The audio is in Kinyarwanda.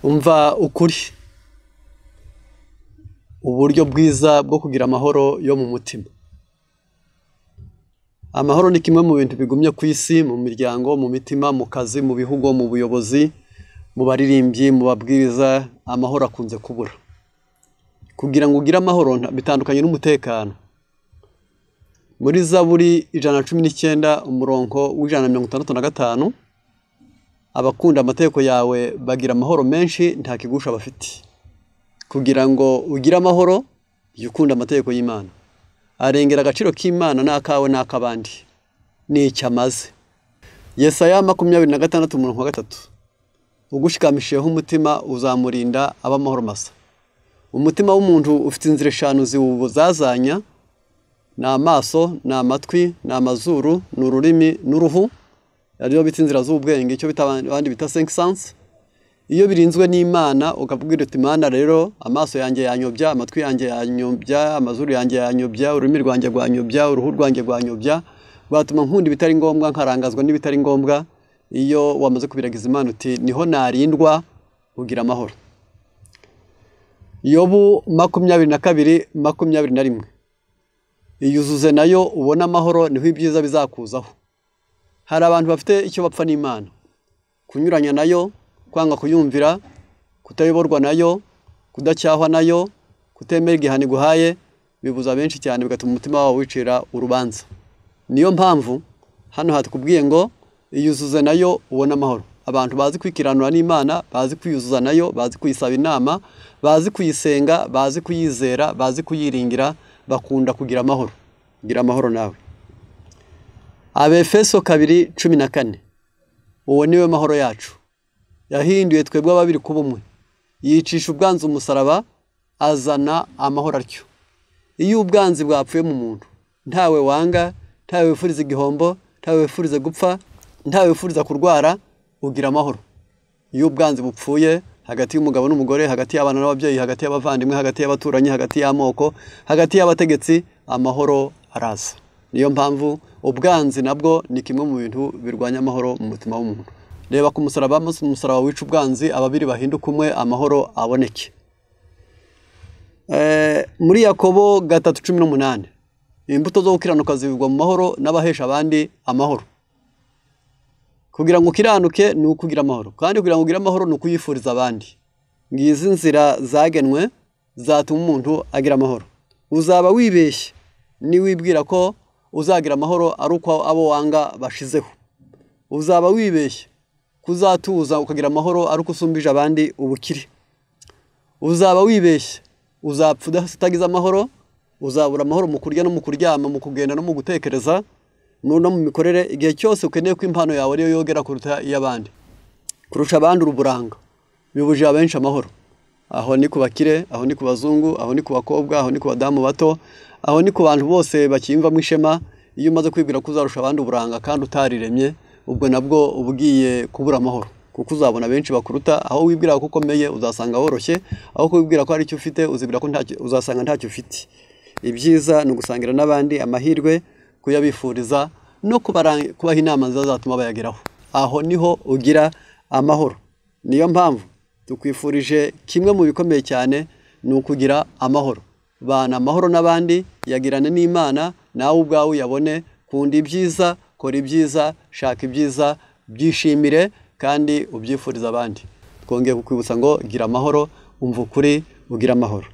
Umva ukuri, uburyo bwiza bwo kugira amahoro yo mu mutima. Amahoro ni kimwe mu bintu bigumye ku isi, mu miryango, mu mitima, mu kazi, mu bihugu, mu buyobozi, mu baririmbyi, mu babwiriza, amahoro akunze kubura. Kugira ngo ugire amahoro bitandukanye n'umutekano. Muri Zaburi 119 umurongo w'165, abakunda amategeko yawe bagira amahoro menshi, nta kigusha bafite. Kugira ngo ugire amahoro, jya ukunda amategeko y'Imana. Arengera agaciro k'Imana n'akawe n'ak'abandi. Ni icyo amaze. Yesaya 26 umurongo wa 3. Ugushikamishijeho umutima uzamurinda aba amahoro masa. Umutima w'umuntu ufite inzira eshanu ziwuzazanya: ni amaso, ni amatwi, ni amazuru, ni ururimi n'uruhu. Ariyo bita inzira z'ubwenge, icyo bita abandi bita cinq sens. Iyo birinzwe n'Imana, ukabwira uti Imana rero amaso yanjye yanyobya, amatwi yanjye yanyobya, amazuru yanjye yanyobya, ururimi rwanjye rwanyobya, uruhu rwanjye rwanyobya, rwatuma nkunda ibitari ngombwa, nkarangazwa n'ibitari ngombwa. Iyo wamaze kubiragiza Imana uti niho narindwa, ugira amahoro. Yobu 22:21. Iyuzuze nayo ubone amahoro, niho ibyiza bizakuzaho. Hari abantu bafite icyo bapfa n'Imana, kunyuranya nayo, kwanga kuyumvira, kutayoborwa nayo, kudacyahwa nayo, kutemera igihano iguhaye, bibuza benshi cyane, bigatuma umutima wabo wicira urubanza. Niyo mpamvu hano hatukubwiye ngo iyuzuze nayo ubone amahoro. Abantu bazi kwikiranura n'Imana, bazi kwiyuzuza nayo, bazi kuyisaba inama, bazi kuyisenga, bazi kuyizera, bazi kuyiringira, bakunda kugira amahoro. Gira amahoro nawe. Abefeso 2:14. Uwo niwe mahoro yacu. Yahinduye twebwe ababiri kuba umwe, yicisha ubwanzi umusaraba, azana amahoro atyo. Iyo ubwanzi bwapfuye mu muntu, ntawe wanga, ntawe wifuriza igihombo, ntawe wifuriza gupfa, ntawe wifuriza kurwara, ugira amahoro. Iyo ubwanzi bupfuye hagati y'umugabo n'umugore, hagati y'abana n'ababyeyi, hagati y'abavandimwe, hagati y'abaturanyi, hagati y'amoko, hagati y'abategetsi, amahoro araza. Niyo mpamvu ubwanzi nabwo ni kimwe mu bintu birwanya amahoro mu mutima w'umuntu. Reba ku musaraba, umusaraba wica ubwanzi, ababiri bahinduka umwe, amahoro aboneke. Muri Yakobo 3:18, imbuto zo gukiranuka zibigwa mu mahoro n'abahesha abandi amahoro. Kugira ngo ukiranuke ni ukugira amahoro, kandi kugira ngo ugire amahoro ni ukuyifuriza abandi. Ngizi nzira zagenwe zatuma umuntu agira amahoro. Uzaba wibeshye niwibwira ko uzagira amahoro ari uko abo wanga bashizeho. Uzaba wibeshye kuzatuza ukagira amahoro ari uko usumbije abandi ubukire. Uzaba wibeshye, uzapfa utagize amahoro, uzabura amahoro mu kurya no mu kuryama, mu kugenda no mu gutekereza, no mu mikorere. Igihe cyose ukeneye ko impano yawe ariyo yogera kuruta iy'abandi, kurusha abandi uruburanga, bibujije abenshi amahoro. Aho ni ku bakire, aho ni ku bazungu, aho ni ku bakobwa, aho ni ku badamu bato, aho ni ku bantu bose bakiyumvamo ishema. Iyo umaze kwibwira ko uzarusha abandi uburanga kandi utariremye, ubwo nabwo ubugiye kubura amahoro, kuko uzabona benshi bakuruta. Aho wibwira ko ukomeye uzasanga woroshye, aho kwibwira ko hari icyo ufite uzibwira ko ntacyo, uzasanga ntacyo ufite. Ibyiza ni ugusangira n'abandi amahirwe, kuyabifuriza no kubaha inama nziza zatuma bayageraho. Aho niho ugira amahoro. Niyo mpamvu tukwifurije kimwe mu bikomeye cyane, ni ukugira amahoro. Bana amahoro n'abandi, yagirane n'Imana, nawe ubwawe uyabone. Kunda ibyiza, kora ibyiza, shaka ibyiza, byishimire kandi ubyifurize abandi. Twongeye kukwibutsa ngo gira amahoro, umva ukuri, ugira amahoro.